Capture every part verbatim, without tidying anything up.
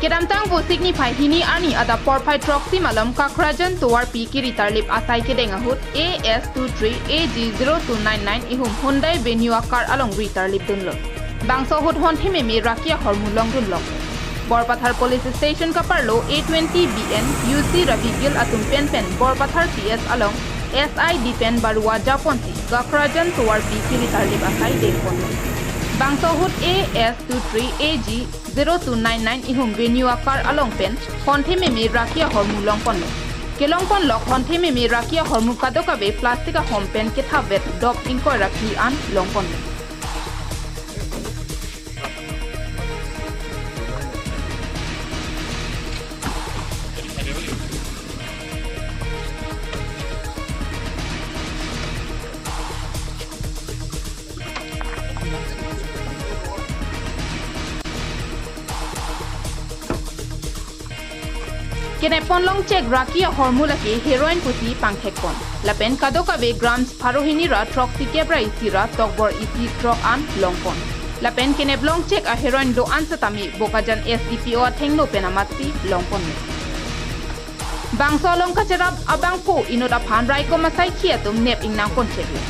Kedamtang Vosik niphai hini arni adap porphai throksi malom Kakrajan tovarpi kiri tarlip asai kedeng ahut A S two three A G zero two nine nine ihum Hyundai Venue a-car along ri tarlip dunlo. Bangso ahut honthememe raki ahormu longdunlo. Borpathar Police Station kaparlo A twenty B N U C Ravi Gill atum pen pen Borpathar P S along S I Dipen Barua japonsi Kakrajan tovarpi kiri tarlip asai dengponlo. Bangso ahut A S two three A G zero two nine nine ihum Venue a-car along pen honthememe raki ahormu longponlo. Kelongponlok honthememe raki ahormu kadokave plastic ahom pen kethavet dop ingkoi ra phli an longponlo. Kenepponlong chek raki ahormu lake heroin pusi pangthekpon. Lapen kadokave grams pharo hini ra throksi kep ra isi ra tokbor isi throk an longpon. Lapen keneplong chek a-heroin do-an setame Bokajan S D P O athengno pen amatsi longponlo. Bangso along kacherap abangphu inut aphan raikom asaikhi atum nep ingnangpon cheklo.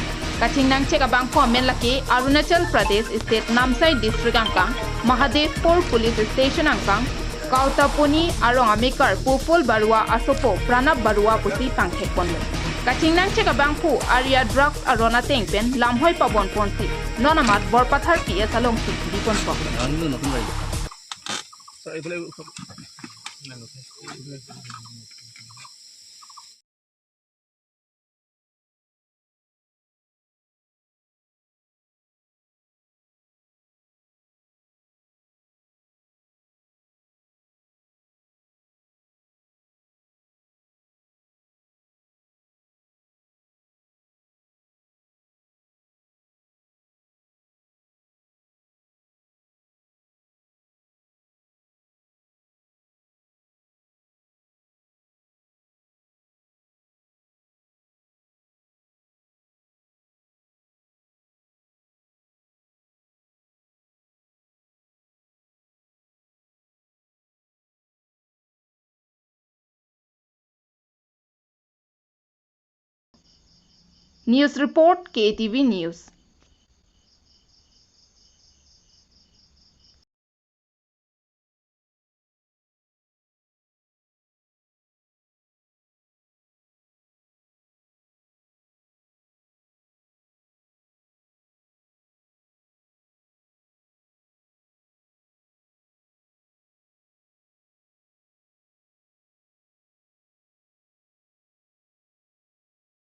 Kachingnang chek abangphu amen lake Arunachal Pradesh State Namsai District angkang Mahadevpur Police Station angkang Kautaponi arong amekar Pupul Barua asopo Pranab Barua pusi pangthekponlo. Kachingnang chek abangphu aria drugs aron ateng pen lamhoi pabonponsi non amat Borpathar P S alongsi biponpok. News report, K A T V News.